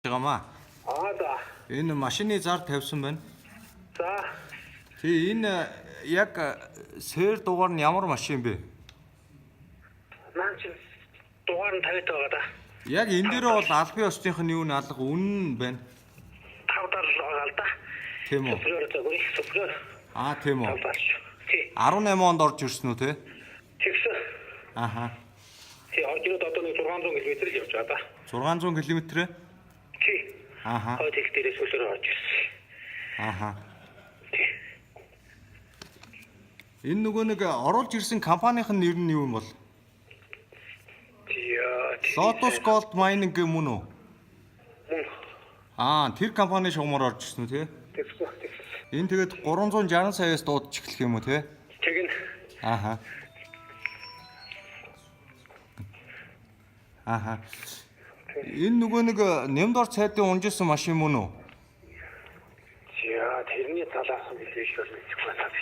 Байгаамаа. Аа за. Энэ машины зар тавьсан байна. За. Тий, энэ яг сэр дугаар нь ямар машин бэ? Наа чи дугаар нь 50 байгаа да. Яг энэ дээр бол албан ёсных нь юу н алга үнэн байна. 5 дал байгаа л да. Тийм үү? Супериор загвар, супериор. Аа, тийм үү. 5 дал шүү. Тий. 18 онд орж ирсэн үү те? Тэгсэн. Аха. Тий, орж ирээд одоо нэг 600 км л явж байгаа да. 600 км. Тий. Аха. Хойд хил дээрээс хөлөөр орж ирсэн. Аха. Тий. Энэ нөгөө нэг оруулж ирсэн компанийн нэр нь юу юм бол? Тий. Lotus Gold Mining гэх юм уу? Мөн. Аа, тэр компани шугамар орж ирсэн үү те? Тэгсэн. Тэгсэн. Энэ тэгээд 360 саяас дуудаж эхлэх юм уу те? Тэгнь. Аха. Аха. Энэ нөгөө нэг нэмдор цайдын унжсэн машин мөн үү? За, тэрний талаас нь мэдээж бол мэдэхгүй байна би.